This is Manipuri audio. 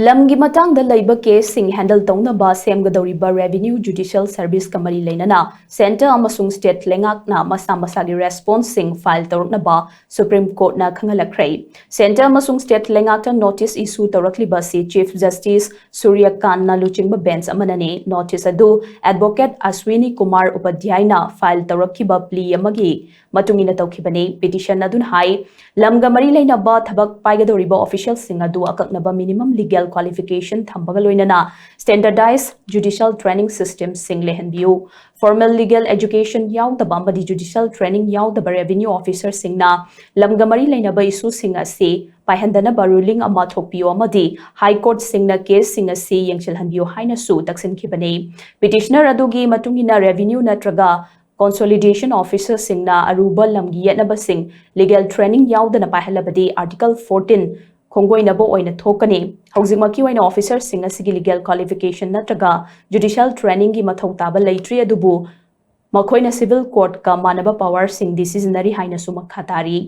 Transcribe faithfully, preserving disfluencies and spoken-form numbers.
ꯂꯝꯒꯤ ꯃꯇꯥꯡꯗ ꯂꯩꯕ ꯀꯦꯁꯁꯤꯡ ꯍꯦꯟꯗꯜ ꯇꯧꯅꯕ ꯁꯦꯝꯒꯗꯧꯔꯤꯕ ꯔꯦꯚꯤꯅ꯭ꯌꯨ ꯖꯨꯗꯤꯁꯤꯌꯦꯜ ꯁꯔꯚꯤꯁꯀ ꯃꯔꯤ ꯂꯩꯅꯅ ꯁꯦꯟꯇꯔ ꯑꯃꯁꯨꯡ ꯁ꯭ꯇꯦꯠ ꯂꯩꯉꯥꯛꯅ ꯃꯁꯥ ꯃꯁꯥꯒꯤ ꯔꯦꯁꯄꯣꯟꯁꯁꯤꯡ ꯐꯥꯏꯜ ꯇꯧꯔꯛꯅꯕ ꯁꯨꯄ꯭ꯔꯤꯝ ꯀꯣꯔꯠꯅ ꯈꯪꯍꯜꯂꯛꯈ꯭ꯔꯦ꯫ ꯁꯦꯟꯇꯔ ꯑꯃꯁꯨꯡ ꯁ꯭ꯇꯦꯠ ꯂꯩꯉꯥꯛꯇ ꯅꯣꯇꯤꯁ ꯏꯁꯨ ꯇꯧꯔꯛꯂꯤꯕ ꯑꯁꯤ ꯆꯤꯐ ꯖꯁꯇꯤꯁ ꯁꯨꯔ꯭ꯌꯀꯥꯟꯠꯅ ꯂꯨꯆꯤꯡꯕ ꯕꯦꯟꯆ ꯑꯃꯅꯅꯤ꯫ ꯅꯣꯇꯤꯁ ꯑꯗꯨ ꯑꯦꯗꯚꯣꯀꯦꯠ ꯑꯁ꯭ꯋꯤꯅꯤ ꯀꯨꯃꯥꯔ ꯎꯄꯥꯙ꯭ꯌꯥꯌꯅ ꯐꯥꯏꯜ ꯇꯧꯔꯛꯈꯤꯕ ꯄ꯭ꯂꯤ ꯑꯃꯒꯤ ꯃꯇꯨꯡ ꯏꯟꯅ ꯇꯧꯈꯤꯕꯅꯤ꯫ ꯄꯤꯇꯤꯁꯟ ꯑꯗꯨꯅ ꯍꯥꯏ, ꯂꯝꯒ ꯃꯔꯤ ꯂꯩꯅꯕ ꯊꯕꯛ ꯄꯥꯏꯒꯗꯧꯔꯤꯕ ꯑꯣꯐꯤꯁꯤꯌꯦꯜꯁꯤꯡ ꯑꯗꯨ ꯑꯀꯛꯅꯕ ꯃꯤꯅꯤꯃꯝ ꯂꯤꯒꯦꯜ ꯀ꯭ꯋꯥꯂꯤꯐꯤꯀꯦꯁꯟ ꯊꯝꯕꯒ ꯂꯣꯏꯅꯅ ꯁ꯭ꯇꯦꯟꯗꯔꯗꯥꯏꯖ ꯖꯨꯗꯤꯁꯤꯌꯦꯜ ꯇ꯭ꯔꯦꯅꯤꯡ ꯁꯤꯁꯇꯦꯝꯁꯤꯡ ꯂꯩꯍꯟꯕꯤꯌꯨ꯫ ꯐꯣꯔꯃꯦꯜ ꯂꯤꯒꯦꯜ ꯑꯦꯖꯨꯀꯦꯁꯟ ꯌꯥꯎꯗꯕ ꯑꯃꯗꯤ ꯖꯨꯗꯤꯁꯤꯌꯦꯜ ꯇ꯭ꯔꯦꯅꯤꯡ ꯌꯥꯎꯗꯕ ꯔꯦꯚꯤꯅ꯭ꯌꯨ ꯑꯣꯐꯤꯁꯥꯔꯁꯤꯡꯅ ꯂꯝꯒ ꯃꯔꯤ ꯂꯩꯅꯕ ꯏꯁꯨꯁꯤꯡ ꯑꯁꯤ ꯄꯥꯏꯍꯟꯗꯅꯕ ꯔꯨꯂꯤꯡ ꯑꯃ ꯊꯣꯛꯄꯤꯌꯨ ꯑꯃꯗꯤ ꯍꯥꯏ ꯀꯣꯔꯠꯁꯤꯡꯅ ꯀꯦꯁꯁꯤꯡ ꯑꯁꯤ ꯌꯦꯡꯁꯤꯜꯍꯟꯕꯤꯌꯨ ꯍꯥꯏꯅꯁꯨ ꯇꯛꯁꯤꯟꯈꯤꯕꯅꯤ꯫ ꯄꯤꯇꯤꯁꯅꯔ ꯑꯗꯨꯒꯤ ꯃꯇꯨꯡ ꯏꯟꯅ ꯔꯦꯚꯤꯅ꯭ꯌꯨ ꯅꯠꯇ꯭ꯔꯒ ꯀꯣꯟꯁꯣꯂꯤꯗꯦꯁꯟ ꯑꯣꯐꯤꯁꯥꯔꯁꯤꯡꯅ ꯑꯔꯨꯕ ꯂꯝꯒꯤ ꯌꯦꯠꯅꯕꯁꯤꯡ ꯂꯤꯒꯦꯜ ꯇ꯭ꯔꯦꯅꯤꯡ ꯌꯥꯎꯗꯅ ꯄꯥꯏꯍꯜꯂꯕꯗꯤ ꯑꯥꯔꯇꯤꯀꯜ ꯐꯣꯔꯇꯤꯟ ꯈꯣꯡꯒꯣꯏꯅꯕ ꯑꯣꯏꯅ ꯊꯣꯛꯀꯅꯤ꯫ ꯍꯧꯖꯤꯛꯃꯛꯀꯤ ꯑꯣꯏꯅ ꯑꯣꯐꯤꯁꯥꯔꯁꯤꯡ ꯑꯁꯤꯒꯤ ꯂꯤꯒꯦꯜ ꯀ꯭ꯋꯥꯂꯤꯐꯤꯀꯦꯁꯟ ꯅꯠꯇ꯭ꯔꯒ ꯖꯨꯗꯤꯁꯤꯌꯦꯜ ꯇ꯭ꯔꯦꯅꯤꯡꯒꯤ ꯃꯊꯧ ꯇꯥꯕ ꯂꯩꯇ꯭ꯔꯤ, ꯑꯗꯨꯕꯨ ꯃꯈꯣꯏꯅ ꯁꯤꯚꯤꯜ ꯀꯣꯔꯠꯀ ꯃꯥꯟꯅꯕ ꯄꯥꯋꯔꯁꯤꯡꯗꯤ ꯁꯤꯖꯤꯟꯅꯔꯤ ꯍꯥꯏꯅꯁꯨ ꯃꯈꯥ ꯇꯥꯔꯤ꯫